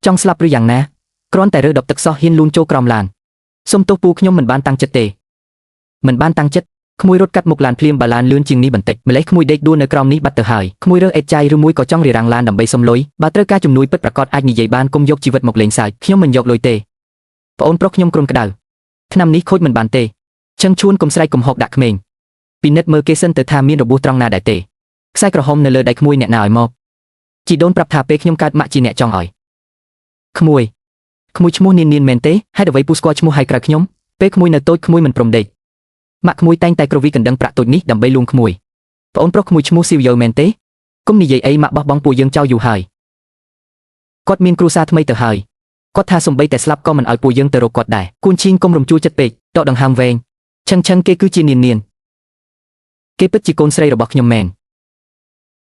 ចង់ស្លាប់ឬយ៉ាងណាគ្រាន់តែរើដបទឹកសោះហ៊ានលូនចូលក្រោមឡានសុំទោសពូខ្ញុំមិនបានតាំងចិត្តទេមិនបានតាំងចិត្តក្មួយរត់កាត់មុខឡានភ្លាមបើឡានលឿនជាងនេះបន្តិចម្លេះក្មួយដេកដួលនៅក្រោមនេះបាត់ទៅហើយក្មួយរើសអេតចាយឬមួយក៏ចង់រារាំងឡានដើម្បីសុំលុយបើត្រូវការជំនួយពិតប្រាកដអាចនិយាយបានកុំយកជីវិតមកលេងសើចខ្ញុំមិនយកលុយទេប្អូនប្រុសខ្ញុំគ្រុនក្តៅឆ្នាំនេះខូចមិនបានទេឆឹងឈួនកុំស្រែកកុំហកដាក់ក្មេងពិនិត្យមើលគេសិនទៅថាមានរបួសត្រង់ណាដែរទេខ្សែក្រហមនៅលើដៃក្មួយអ្នកណាឲ្យមកជីដូនប្រាប់ថាពេលខ្ញុំកើតម៉ាក់ជាអ្នកចង់ឲ្យក្មួយក្មួយឈ្មោះនាននានមែនទេហេតុអ្វីពូស្គាល់ឈ្មោះហើយក្រៅខ្ញុំពេលក្មួយនៅតូចក្មួយមិនព្រមដេកម៉ាក់ក្មួយតែងតែគ្រវីកណ្ដឹងប្រាក់តូចនេះដើម្បីលួងក្មួយប្អូនប្រុសក្មួយឈ្មោះស៊ីវយ៉ូមែនទេគុំនិយាយអីម៉ាក់បោះបង់ពួកយើងចោលយូរហើយគាត់មានគ្រួសារថ្មីទៅហើយគាត់ថាសំបីតែស្លាប់ក៏មិនឲ្យពួកយើងទៅរកគាត់ដែរគួនឈីងកុំរំជួលចិត្តពេកតកដង្ហើមវែងឆឹងឆឹងគេគឺជានាននានគេពិតជាកូនស្រីរបស់ខ្ញុំមែន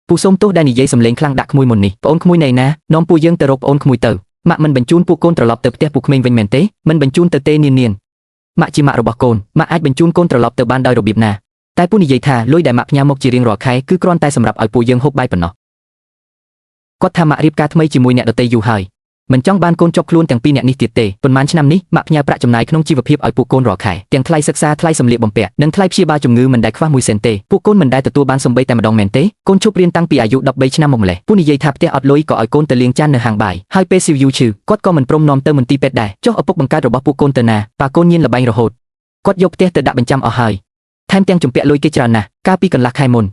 ពូសូមទោសដែលនិយាយសំឡេងខ្លាំងដាក់ក្មួយមុននេះប្អូនក្មួយណៃណានាំពួកយើងទៅរកប្អូនក្មួយទៅម៉ាក់មិនបញ្ជូនពួកកូនត្រឡប់ទៅផ្ទះពួកក្មេងវិញមែនទេមិនបញ្ជូនទៅទេនាននានម៉ាក់ជាម៉ាក់របស់កូនម៉ាក់អាចបញ្ជូនកូនត្រឡប់ទៅបានដោយរបៀបណាតែពូនិយាយថាលុយដែលម៉ាក់ផ្ញើមកជារៀងរាល់ខែគឺគ្រាន់តែសម្រាប់ឲ្យពួកយើងហូបបាយប៉ុណ្ណោះគាត់ថាម៉ាក់រៀបការថ្មីជាមួយអ្នកដទៃយូរហើយមិនចង់បានកូនជាប់ខ្លួនទាំងពីរអ្នកនេះទៀតទេប៉ុន្មានឆ្នាំនេះម៉ាក់ផ្ញើប្រាក់ចំណាយក្នុងជីវភាពឲ្យពួកកូនរាល់ខែទាំងថ្លៃសិក្សាថ្លៃសម្លៀកបំពាក់និងថ្លៃព្យាបាលជំងឺមិនដែលខ្វះមួយសេនទេពួកកូនមិនដែលទទួលបានសំបីតែម្ដងមែនទេកូនឈប់រៀនតាំងពីអាយុ13ឆ្នាំមកម្លេះពូនិយាយថាផ្ទះអត់លុយក៏ឲ្យកូនទៅលាងចាននៅហាងបាយហើយពេលស៊ីវយូឈឺគាត់ក៏មិនព្រមនាំទៅមន្ទីរពេទ្យដែរចុះឪពុកបង្កើតរបស់ពួកកូនទៅណាប៉ាកូនញៀនល្បែងរហូតគាត់យកផ្ទះទៅដាក់បញ្ចាំអស់ហើយថែមទាំងជំពាក់លុយគេច្រើនណាស់កាលពីកន្លះខែមុន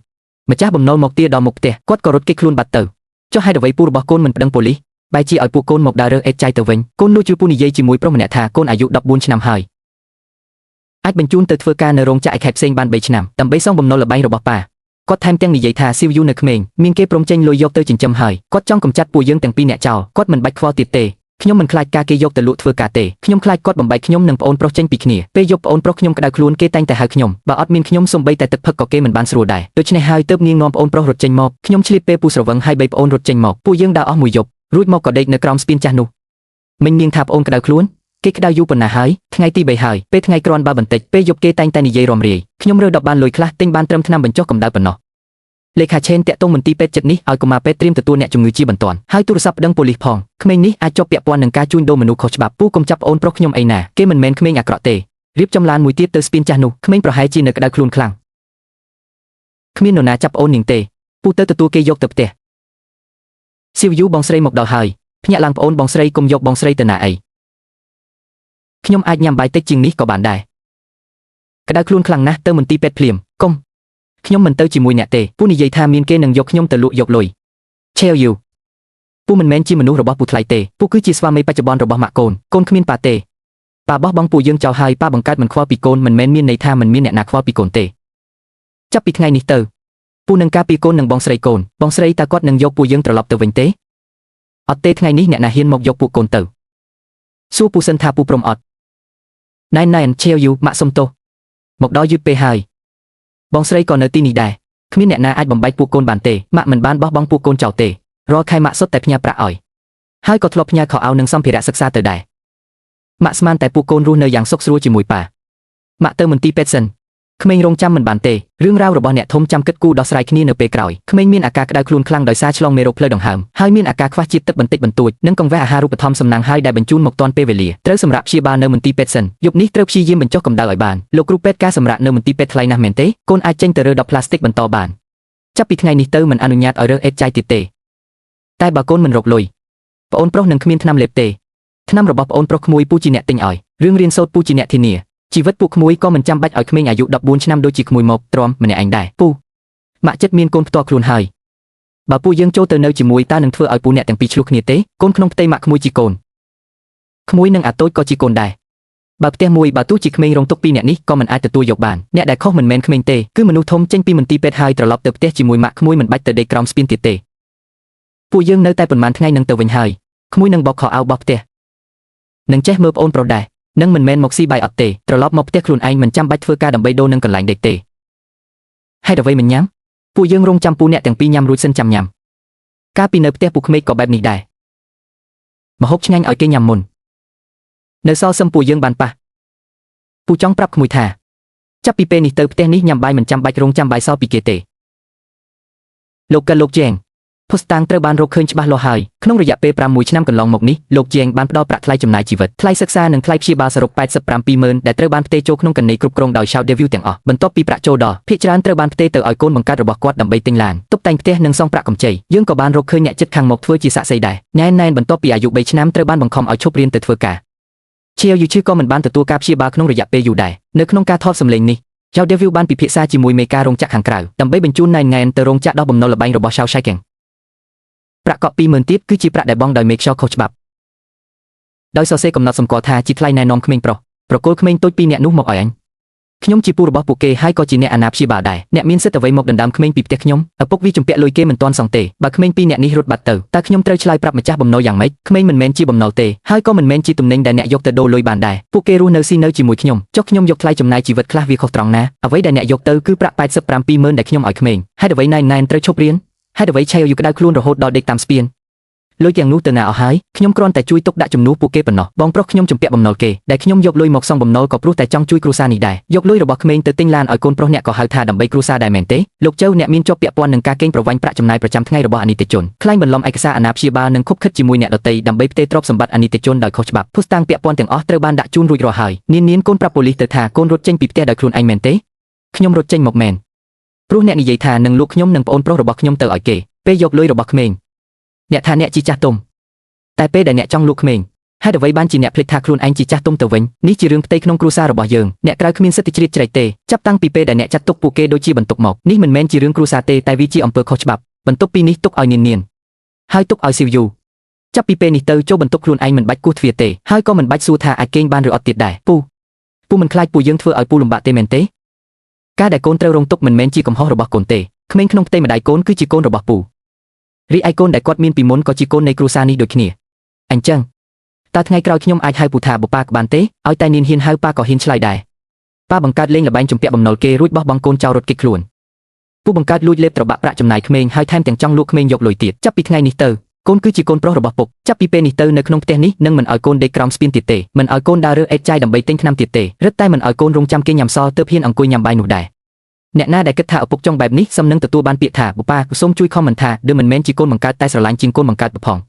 ម្ចាស់បំណុលមកទាដល់មុខផ្ទះគាត់ក៏រត់គេចខ្លួនបាត់ទៅចុះហេតុអ្វីពូរបស់កូនមិនប្តឹងប៉ូលីសបែរជាឲ្យពួកកូនមកដើររើសអេតចាយទៅវិញកូនលួចជួយពូនិយាយជាមួយប្រុសម្នាក់ថាកូនអាយុ14ឆ្នាំហើយអាចបញ្ជូនទៅធ្វើការនៅរោងចក្រឯខេត្តផ្សេងបាន3ឆ្នាំដើម្បីសងបំណុលល្បែងរបស់ប៉ាគាត់ថែមទាំងនិយាយថាស៊ីវយូនៅក្មេងមានគេព្រមចេញលុយយកទៅចិញ្ចឹមហើយគាត់ចង់កម្ចាត់ពួកយើងទាំងពីរអ្នកចោលគាត់មិនបាច់ខ្វល់ទៀតទេខ្ញុំមិនខ្លាចការគេយកទៅលក់ធ្វើការទេខ្ញុំខ្លាចគាត់បំបែកខ្ញុំនិងប្អូនប្រុសចេញពីគ្នាពេលយប់ប្អូនប្រុសខ្ញុំក្តៅខ្លួនគេតែងតែហៅខ្ញុំបើអត់មានខ្ញុំសំបីតែទឹកផឹកក៏គេមិនបានស្រួលដែរដូច្នេះហើយទើបនាងនាំប្អូនប្រុសរត់ចេញមកខ្ញុំឆ្លៀតពេលពូស្រវឹងហើយបីប្អូនរត់ចេញមកពួកយើងដើរអស់មួយយប់រួចមកក៏ដេកនៅក្រោមស្ពានចាស់នោះមិញនាងថាប្អូនក្តៅខ្លួនគេក្តៅយូរប៉ុណ្ណាហើយថ្ងៃទី3ហើយពេលថ្ងៃគ្រាន់បើបន្តិចពេលយប់គេតែងតែនិយាយរំរាយខ្ញុំរើដបបានលុយខ្លះទិញបានត្រឹមថ្នាំបញ្ចុះកម្ដៅប៉ុណ្ណោះលេខាឆេនតាក់ទងមន្ទីរពេទ្យចិត្តនេះឲ្យកុមារពេទ្យត្រៀមទទួលអ្នកជំងឺជាបន្ទាន់ហើយទូរស័ព្ទប្តឹងប៉ូលីសផងក្មេងនេះអាចជាប់ពាក់ព័ន្ធនឹងការជួញដូរមនុស្សខុសច្បាប់ពូកុំចាប់ប្អូនប្រុសខ្ញុំអីណាគេមិនមែនក្មេងអាក្រក់ទេរៀបចំឡានមួយទៀតទៅស្ពានចាស់នោះក្មេងប្រហែលជានៅក្តៅខ្លួនខ្លាំងគ្មាននរណាចាប់ប្អូននាងទេពូទៅទទួលគេយកទៅផ្ទះស៊ីវយូបងស្រីមកដល់ហើយភ្ញាក់ឡើងប្អូនបងស្រីកុំយកបងស្រីទៅណាអីខ្ញុំអាចញ៉ាំបាយតិចជាងនេះក៏បានដែរក្តៅខ្លួនខ្លាំងណាស់ទៅមន្ទីរពេទ្យភ្លាមកុំខ្ញុំមិនទៅជាមួយអ្នកទេពូនិយាយថាមានគេនឹងយកខ្ញុំទៅលក់យកលុយឆេវយូពូមិនមែនជាមនុស្សរបស់ពូថ្លៃទេពូគឺជាស្វាមីបច្ចុប្បន្នរបស់ម៉ាក់កូនកូនគ្មានប៉ាទេប៉ាបោះបង់ពួកយើងចោលហើយប៉ាបង្កើតមិនខ្វល់ពីកូនមិនមែនមានន័យថាមិនមានអ្នកណាខ្វល់ពីកូនទេចាប់ពីថ្ងៃនេះទៅពូនឹងការពីកូននិងបងស្រីកូនបងស្រីតើគាត់នឹងយកពួកយើងត្រឡប់ទៅវិញទេអត់ទេថ្ងៃនេះអ្នកណាហ៊ានមកយកពួកកូនទៅសួរពូសិនថាពូព្រមអត់ណែនណែនឆេវយូម៉ាក់សុំទោសមកដល់យឺតពេកហើយបងស្រីក៏នៅទីនេះដែរគ្មានអ្នកណាអាចបំបែកពួកកូនបានទេម៉ាក់មិនបានបោះបង់ពួកកូនចោលទេរាល់ខែម៉ាក់សុទ្ធតែផ្ញើប្រាក់ឲ្យហើយក៏ធ្លាប់ផ្ញើខោអាវនិងសម្ភារៈសិក្សាទៅដែរម៉ាក់ស្មានតែពួកកូនរស់នៅយ៉ាងសុខស្រួលជាមួយប៉ាម៉ាក់ទៅមន្ទីរពេទ្យសិនក្មេងរងចាំមិនបានទេរឿងរ៉ាវរបស់អ្នកធំចាំគិតគូរដោះស្រាយគ្នានៅពេលក្រោយក្មេងមានអាការក្តៅខ្លួនខ្លាំងដោយសារឆ្លងមេរោគផ្លូវដង្ហើមហើយមានអាការខ្វះជាតិទឹកបន្តិចបន្តួចនិងកង្វះអាហារូបត្ថម្ភសំណាងហើយដែលបញ្ជូនមកទាន់ពេលវេលាត្រូវសម្រាប់ព្យាបាលនៅមន្ទីរពេទ្យសិនយប់នេះត្រូវព្យាយាមបញ្ចុះកម្ដៅឲ្យបានលោកគ្រូពេទ្យការសម្រាប់នៅមន្ទីរពេទ្យថ្លៃណាស់មែនទេកូនអាចចេញទៅរើដបផ្លាស្ទិកបន្តបានចាប់ពីថ្ងៃនេះទៅមិនអនុញ្ញាតឲ្យរើសអេតចាយទៀតទេតែបើកូនមិនរកលុយប្អូនប្រុសនឹងគ្មានថ្នាំលេបទេថ្នាំរបស់ប្អូនប្រុសក្មួយពូជាអ្នកទិញឲ្យរឿងរៀនសូត្រពូជាអ្នកធានាជីវិតពួកក្មួយក៏មិនចាំបាច់ឲ្យក្មេងអាយុ14ឆ្នាំដូចជាក្មួយមកទ្រាំម្នាក់ឯងដែរពូម៉ាក់ចិត្តមានកូនផ្ទាល់ខ្លួនហើយបើពូយើងចូលទៅនៅជាមួយតើនឹងធ្វើឲ្យពូអ្នកទាំងពីរឆ្លោះគ្នាទេកូនក្នុងផ្ទៃម៉ាក់ក្មួយជាកូនក្មួយនិងអាតូចក៏ជាកូនដែរបើផ្ទះមួយបើទោះជាក្មេងរងទុកពីរអ្នកនេះក៏មិនអាចទទួលយកបានអ្នកដែលខុសមិនមែនក្មេងទេគឺមនុស្សធំចេញពីមន្ទីរពេទ្យហើយត្រឡប់ទៅផ្ទះជាមួយម៉ាក់ក្មួយមិនបាច់ទៅដេកក្រោមស្ពានទៀតទេពួកយើងនៅតែប៉ុន្មានថ្ងៃនឹងទៅវិញហើយក្មួយនឹងបោកខោអាវបោះផ្ទះនឹងចេះមើលប្អូនប្រុសដែរនឹងមិនមែនមកស៊ីបាយអត់ទេត្រឡប់មកផ្ទះខ្លួនឯងមិនចាំបាច់ធ្វើការដើម្បីដូរនឹងកន្លែងដេកទេហេតុអ្វីមិនញ៉ាំពួកយើងរងចាំពូអ្នកទាំងពីរញ៉ាំរួចសិនចាំញ៉ាំកាលពីនៅផ្ទះពូក្មេកក៏បែបនេះដែរម្ហូបឆ្ងាញ់ឲ្យគេញ៉ាំមុននៅសល់សឹមពួកយើងបានប៉ះពូចង់ប្រាប់ក្មួយថាចាប់ពីពេលនេះទៅផ្ទះនេះញ៉ាំបាយមិនចាំបាច់រងចាំបាយសល់ពីគេទេលោកកលោកជែង ភស្តុតាងត្រូវបានរកឃើញច្បាស់លាស់ហើយក្នុងរយៈពេល6ឆ្នាំកន្លងមកនេះលោកជាងបានផ្ដល់ប្រាក់ថ្លៃចំណាយជីវិតថ្លៃសិក្សានិងថ្លៃព្យាបាលសរុប87,000ដែលត្រូវបានផ្ទេរចូលក្នុងគណនីគ្រប់គ្រងដោយ Shout Devil ទាំងអស់បន្ទាប់ពីប្រាក់ចូលដល់ភាគច្រើនត្រូវបានផ្ទេរទៅឲ្យកូនបង្កើតរបស់គាត់ដើម្បីទិញឡានតុបតែងផ្ទះនិងសងប្រាក់កម្ចីយើងក៏បានរកឃើញអ្នកចិត្តខាងមកធ្វើជាសាក្សីដែរណែនណែនបន្ទាប់ពីអាយុ3ឆ្នាំត្រូវបានបង្ខំឲ្យឈប់រៀនទៅធ្វើការជាយូឈឺក៏មិនបានទទួលការព្យាបាលក្នុងរយៈពេលយូរដែរនៅក្នុងការថតសម្លេងនេះ ចៅ Devil បានពិភាក្សាជាមួយមេការរោងចក្រខាងក្រៅដើម្បីបញ្ជូនណែនណែនទៅរោងចក្រដោះបំណុលល្បែងរបស់ Shao Shaikeng ប្រាក់កក់20000ទៀតគឺជាប្រាក់ដែលបង់ដោយមេខ្យល់ខុសច្បាប់ដោយសរសេរកំណត់សម្គាល់ថាជាថ្លៃណែនាំក្មេងប្រុសប្រគល់ក្មេងតូចពីរនាក់នោះមកឲ្យអញខ្ញុំជាពូរបស់ពួកគេហើយក៏ជាអ្នកអាណាព្យាបាលដែរអ្នកមានសិទ្ធិអ្វីមកដណ្ដើមក្មេងពីផ្ទះខ្ញុំឪពុកវីជំពាក់លុយគេមិនទាន់សងទេបើក្មេងពីរនាក់នេះរត់បាត់ទៅតើខ្ញុំត្រូវឆ្លើយប្រាប់ម្ចាស់បំណុលយ៉ាងម៉េចក្មេងមិនមែនជាបំណុលទេហើយក៏មិនមែនជាទំនិញដែលអ្នកយកទៅដូរលុយបានដែរពួកគេរស់នៅស៊ីនៅជាមួយខ្ញុំចុះខ្ញុំយកថ្លៃចំណាយជីវិតខ្លះវាខុសត្រង់ណាអ្វីដែលអ្នកយកទៅគឺប្រាក់87,000ដែលខ្ញុំឲ្យក្មេងហេតុអ្វីណែនណែនត្រូវឈប់រៀនហេតុអ្វីឆៃឲ្យយូក្តៅខ្លួនរហូតដល់ដេកតាមស្ពានលុយទាំងនោះទៅណាអស់ហើយខ្ញុំគ្រាន់តែជួយទុកដាក់ជំនួសពួកគេប៉ុណ្ណោះបងប្រុសខ្ញុំជំពាក់បំណុលគេដែលខ្ញុំយកលុយមកសងបំណុលក៏ព្រោះតែចង់ជួយគ្រួសារនេះដែរយកលុយរបស់ក្មេងទៅទិញឡានឲ្យកូនប្រុសអ្នកក៏ហៅថាដើម្បីគ្រួសារដែរមែនទេលោកចៅអ្នកមានជាប់ពាក់ព័ន្ធនឹងការកេងប្រវ័ញ្ចប្រាក់ចំណាយប្រចាំថ្ងៃរបស់អនីតិជនក្លែងបន្លំឯកសារអាណាព្យាបាលនិងខុបខិតជាមួយអ្នកដទៃដើម្បីផ្ទេរទ្រព្យសម្បត្តិអនីតិជនដោយខុសច្បាប់ភស្តុតាងពាក់ព័ន្ធទាំងអស់ត្រូវបានដាក់ជូនរួចរាល់ហើយនាងនាងកូនប្រាប់ប៉ូលីសទៅថាកូនរត់ចេញពីផ្ទះដោយខ្លួនឯងមែនទេខ្ញុំរត់ចេញមកមែនព្រោះអ្នកនិយាយថានឹងលក់ខ្ញុំនិងប្អូនប្រុសរបស់ខ្ញុំទៅឲ្យគេពេលយកលុយរបស់ក្មេងអ្នកថាអ្នកជាចាស់ទុំតែពេលដែលអ្នកចង់លក់ក្មេងហេតុអ្វីបានជាអ្នកភ្លេចថាខ្លួនឯងជាចាស់ទុំទៅវិញនេះជារឿងផ្ទៃក្នុងគ្រួសាររបស់យើងអ្នកក្រៅគ្មានសិទ្ធិជ្រៀតជ្រែកទេចាប់តាំងពីពេលដែលអ្នកចាត់ទុកពួកគេដូចជាបន្ទុកមកនេះមិនមែនជារឿងគ្រួសារទេតែវាជាអំពើខុសច្បាប់បន្ទុកពីនេះទុកឲ្យនាងនាងហើយទុកឲ្យស៊ីវយូចាប់ពីពេលនេះទៅចូលបន្ទុកខ្លួនឯងមិនបាច់គោះទ្វារទេហើយក៏មិនបាច់សួរថាអាចគេងបានឬអត់ទៀតដែរពូពូមិនខ្លាចពូយើងធ្វើឲ្យពូលំបាកទេមែនទេការដែលកូនត្រូវរងទុក្ខមិនមែនជាកំហុសរបស់កូនទេក្មេងក្នុងផ្ទៃម្ដាយកូនគឺជាកូនរបស់ពូរីឯកូនដែលគាត់មានពីមុនក៏ជាកូននៃគ្រួសារនេះដូចគ្នាអញ្ចឹងតើថ្ងៃក្រោយខ្ញុំអាចហៅពូថាបុប៉ាក៏បានទេឲ្យតែនាងហ៊ានហៅប៉ាក៏ហ៊ានឆ្លើយដែរប៉ាបង្កើតលេងល្បែងជំពាក់បំណុលគេរួចបោះបង់កូនចោលរត់គេចខ្លួនពូបង្កើតលួចលេបត្របាក់ប្រាក់ចំណាយក្មេងហើយថែមទាំងចង់លក់ក្មេងយកលុយទៀតចាប់ពីថ្ងៃនេះទៅកូនគឺជាកូនប្រុសរបស់ពុកចាប់ពីពេលនេះទៅនៅក្នុងផ្ទះនេះនឹងមិនឲ្យកូនដេកក្រោមស្ពានទៀតទេមិនឲ្យកូនដើររើសអេតចាយដើម្បីទិញថ្នាំទៀតទេរឹតតែមិនឲ្យកូនរងចាំគេញ៉ាំសល់ទើបហ៊ានអង្គុយញ៉ាំបាយនោះដែរអ្នកណាដែលគិតថាឪពុកចង់បែបនេះសំនឹងទទួលបានពាក្យថាបុប៉ាសូមជួយ comment ថាឬមិនមែនជាកូនបង្កើតតែស្រឡាញ់ជាងកូនបង្កើតផង។